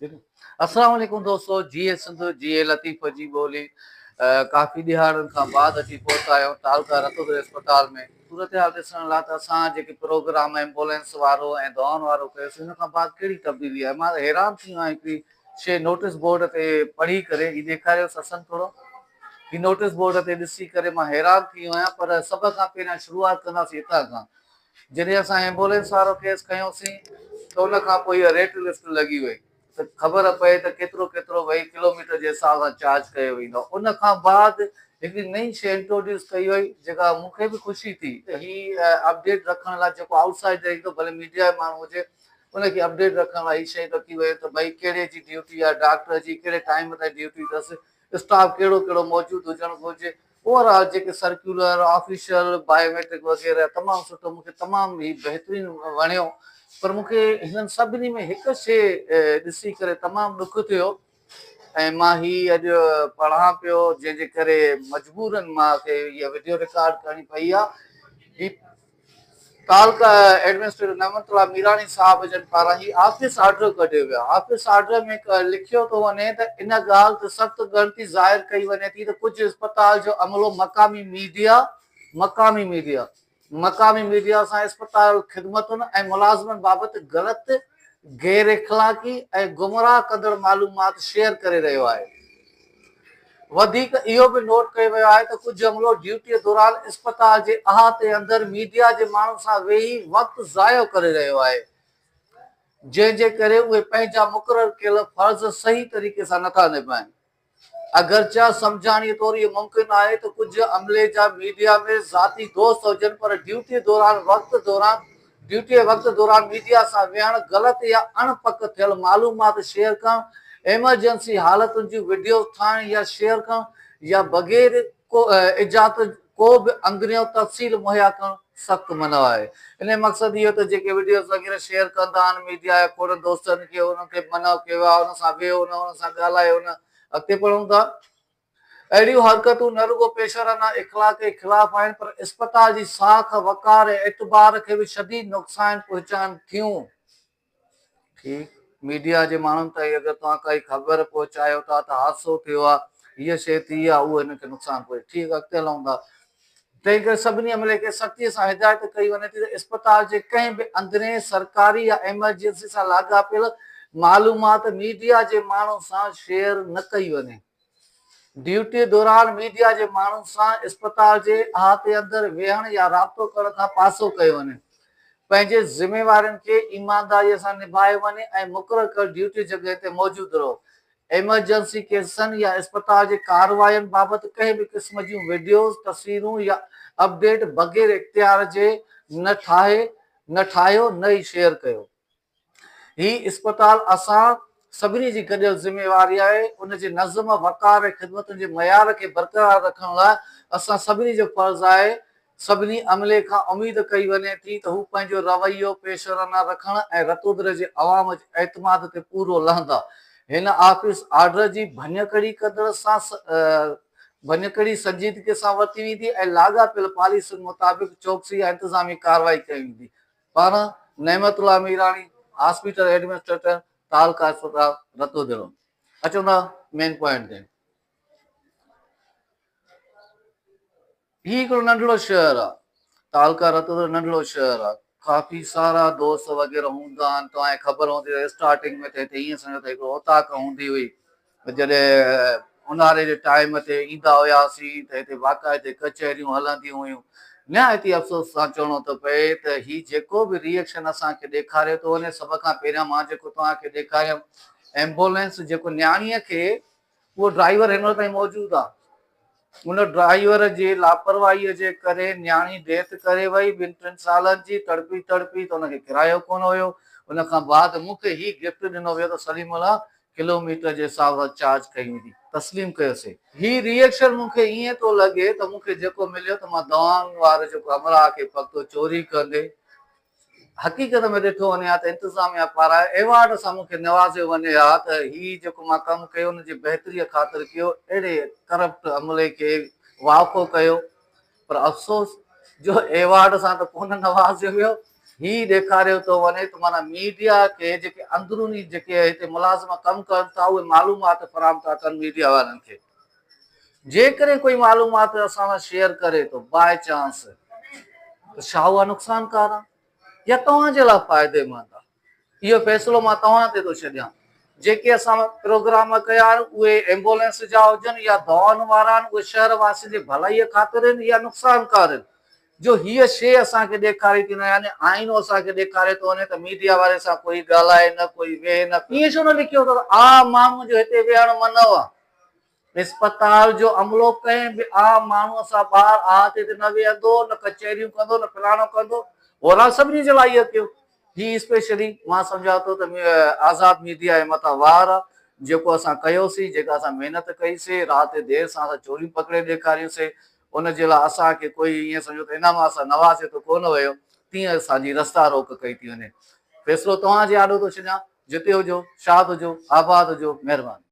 السلام عليڪم دوستو جيئي سنڌ جيئي لطيف جي ٻولي ڪافي ڏهاڙن کان بعد اچي پهتا آهيون تعلقه رتودري اسپتال ۾ صورتحال ڏسڻ لاء ته اسان جيڪي پروگرام ايمبولينس وارو ۽ دوائن وارو ڪيوسين ان کان بعد ڪهڙي تبديلي آئي مان حيران ٿي ويو آهيان هڪڙي شي نوٽيس بورڊ تي پڙهي ڪري هي ڏيکاريوس حسن ٿورو هي نوٽيس بورڊ تي ڏسي ڪري مان حيران ٿي ويو آهيان پر سڀ کان پهريان شروعات ڪنداسين هتان کان جڏهن اسان ايمبولينس وارو ڪيس کنيوسين ته ان کان پوء اها ريٽ لسٽ لڳي وئي ته خبر پئي ته ڪيترو ڪيترو ڀئي ڪلوميٽر جي حساب سان چارج ڪيو ويندو. ان کان بعد هڪڙي نئين شيء انٽروڊيوس ڪئي وئي جيڪا مون کي به خوشي ٿي ته هي اپڊيٽ رکڻ لاء جيڪو آئوٽ سائيڊر ايندو ڀلي ميڊيا جو ماڻهو هجي ان کي اپڊيٽ رکڻ لاء هي شيء رکي وئي ته ڀئي ڪهڙي جي ڊيوٽي آهي ڊاڪٽر جي ڪهڙي ٽائيم تائين ڊيوٽي اٿس اسٽاف ڪهڙو ڪهڙو موجود هجڻ گهرجي اوور آل جيڪي سرڪيولر، آفيشل، بايوميٽرڪ وغيره تمام سٺو مون کي تمام هي بهترين وڻيو پر مون کي هنن سڀني ۾ هڪ شي ڏسي ڪري تمام ڏک ٿيو ۽ مان هي اڄ پڙهان پيو جنهن جي ڪري مجبورن مان کي هي وڊيو رڪارڊ ڪرڻي پئي آهي هي تعلقه ايڊمنسٽريٽر نعمت الله ميراڻي صاحب جن پاران هي آفيس آرڊر ڪڍيو ويو آهي. آفيس آرڊر ۾ لکيو ٿو وڃي ته ان ڳالهه تي سخت ڳڻتي ظاهر ڪئي وڃي ٿي ته ڪجهه اسپتال جو عملو مقامي ميڊيا مقامي ميڊيا مقامي ميڊيا سان اسپتال خدمتن ۽ ملازمن بابت غلط، غير اخلاقي ۽ گمراهه ڪندڙ معلومات شيئر ڪري رهيو آهي. وڌيڪ اهو به نوٽ ڪيو ويو آهي ته ڪجهه عملو ڊيوٽيء دوران اسپتال جي احاطي اندر ميڊيا جي ماڻهن سان ويهي وقت ضايع ڪري رهيو آهي، جنهن جي ڪري اهي پنهنجا مقرر ڪيل فرض صحيح طريقي سان نٿا نڀائين. اگرچه سمجهاڻيء طور اهو ممڪن آهي ته ڪجهه عملي جا ميڊيا ۾ ذاتي دوست هجن پر ڊيوٽيء دوران وقت دوران ڊيوٽيء وقت دوران ميڊيا سان ويهڻ، غلط يا اڻ پڪ ٿيل معلومات شيئر ڪرڻ، ايمرجنسي حالتن جون وڊيوز ٺاهڻ يا شيئر ڪرڻ يا بغير اجازت ڪو به اندريون تفصيل مهيا ڪرڻ سخت منع آهي. ان جو مقصد اهو ته جيڪي وڊيوز وغيره شيئر ڪندا آهن ميڊيا يا کوڙن دوستن کي انهن کي منع ڪيو ويو آهي انهن سان ويهو نه انهن سان ڳالهايو نه. اڳتي پڙهون ٿا. اهڙيون حرڪتون نه رڳو پيشورانه اخلاق جي خلاف آهن پر اسپتال جي ساک، وقار ۽ اعتبار کي به شديد نقصان پهچائن ٿيون. ٺيڪ ميڊيا جي ماڻهن تائين اگر توهان ڪائي خبر پهچايو ٿا ته حادثو ٿيو آهي، هيء شيء ٿي آهي، اهو هن کي نقصان پهچي. ٺيڪ اڳتي هلون ٿا. تنهن ڪري سڀني عملي کي سختيء سان هدايت ڪئي وڃي ٿي ته اسپتال جي ڪنهن به اندرين، سرڪاري يا ايمرجنسي سان لاڳاپيل معلومات ميڊيا جي ماڻهن سان شيئر نه ڪئي وڃي. ڊيوٽيء دوران ميڊيا جي ماڻهن سان اسپتال جي احاطي اندر ويهڻ يا رابطو ڪرڻ کان پاسو ڪيو وڃي. پنهنجي ذميوارين کي ايمانداريء سان نڀايو وڃي ۽ مقرر ڪيل ڊيوٽي جڳهه تي موجود رهو. ايمرجنسي ڪيسن يا اسپتال جي ڪاررواين بابت ڪنهن به قسم جون وڊيوز، تصويرون يا اپڊيٽ بغير اختيار جي نه ٺاهي نه ٺاهيو نه ئي شيئر ڪيو. هي اسپتال اسان سڀني جي گڏيل ذميواري آهي، ان جي نظم، وقار ۽ خدمتن جي معيار کي برقرار رکڻ لاء اسان سڀني جو فرض آهي، سڀني عملي کان اميد ڪئي وڃي ٿي ته هو پنهنجو رويو پيشورانه رکڻ ۽ رتودري جي عوام جي اعتماد تي پورو لهندا. هن آفيس آرڊر جي ڀڃڪڙي ڪندڙ سان ڀڃڪڙي سنجيدگي سان ورتي ويندي ۽ لاڳاپيل پاليسين مطابق چوڪسي يا انتظامي ڪارروائي ڪئي ويندي. پاران نعمت الله ميراڻي هاسپيٽل ايڊمنسٽريٽر تعلقه اسپتال رتوديرو. اچون ٿا مين پوائنٽ تي. هي هڪڙو ننڍڙو شهر آ. تعلقه رتوديرو ننڍڙو شهر آ. ڪافي سارا دوست وغيره هوندا آهن توهان کي خبر هوندي ته اسٽارٽنگ ۾ ته هتي ائين سمجهو ته هڪڙو اوطاق هوندي هئي. جڏهن اونهاري جي ٽائيم تي ايندا هياسين ته هتي باقاعدي ڪچهريون هلنديون هيون. نهايت ئي افسوس سان چوڻو ٿو پئي ته هي جيڪو به ري ايڪشن اسان کي ڏيکاريو ٿو وڃي سڀ کان پهريان مان جيڪو توهان کي ڏيکاريم ايمبولينس جيڪو نياڻيء کي اهو ڊرائيور هن وقت تائين موجود آ ان ڊرائيور جي لاپرواهيء جي ڪري نياڻي ڊيٿ ڪري وئي ٻن ٽن سالن جي تڙپي تڙپي ته ان کي ڪرايو ڪونه هيو ان کان بعد مون کي هي گفٽ ڏنو ويو ته سليم الله ڪلو ميٽر جي حساب سان چارج ڪئي ويندي. تسليم ڪيوسين. هي ري ايڪشن مون کي ائين ٿو لڳي ته مون کي جيڪو مليو ته مان دوائن واري جيڪو همراهه کي پڪتو چوري ڪندي حقيقت ۾ ڏٺو وڃي ها ته انتظاميا پاران ايوارڊ سان مون کي نوازيو وڃي ها ته هي جيڪو مان ڪم ڪيو ان جي بهتري خاطر ڪيو اهڙي ڪرپٽ عملي کي واکو ڪيو پر افسوس جو ايوارڊ سان ته ڪونه نوازيو ويو. هي ڏيکاريو ٿو وڃي ته معنيٰ ميڊيا کي جيڪي اندروني جيڪي هتي ملازم ڪم ڪن ٿا اهي معلومات فراهم ٿا ڪن ميڊيا وارن کي. جيڪڏهن ڪوئي معلومات اسان سان شيئر ڪري ٿو باء چانس ته ڇا اها نقصانڪار آهي يا توهان جي لاء فائديمند آهي؟ اهو فيصلو مان توهان تي ٿو ڇڏيان. جيڪي اسان پروگرام ڪيا آهن اهي ايمبولينس جا هجن يا دوائن وارا آهن اهي شهر واسين جي ڀلائيء خاطر آهن يا نقصانڪار آهن جو هيء شيء اسان کي ڏيکاري ٿي نه يعني آئينو اسان کي ڏيکاري ٿو وڃي ته ميڊيا واري سان ڪوئي ڳالهائي نه ڪوئي ويهي نه. ائين ڇو نه لکيو اٿو ته عام ماڻهوء جو هتي ويهڻ منع آهي. اسپتال جو عملو ڪنهن به عام ماڻهوء سان ٻاهر احاطي تي نه ويهندو، نه ڪچهريون ڪندو، نه فلاڻو ڪندو. هوران سڀني جي لاء اهو ڪيو. هي اسپيشلي مان سمجهان ٿو ته آزاد ميڊيا جي مٿان وار آ، جيڪو اسان ڪيوسين، جيڪا اسان محنت ڪئي سي، رات دير سان اسان چوريون پڪڙي ڏيکاريون سي، ان جي لاء اسان کي ڪوئي ائين سمجهو ته انعام سان نوازي ته ڪونه ويو، تيئن اسان جي رستا روڪ ڪئي ٿي وڃي. فيصلو توهان جي آڏو ٿو ڇڏيان. جتي هجو، شاد هجو، آباد هجو. مهرباني.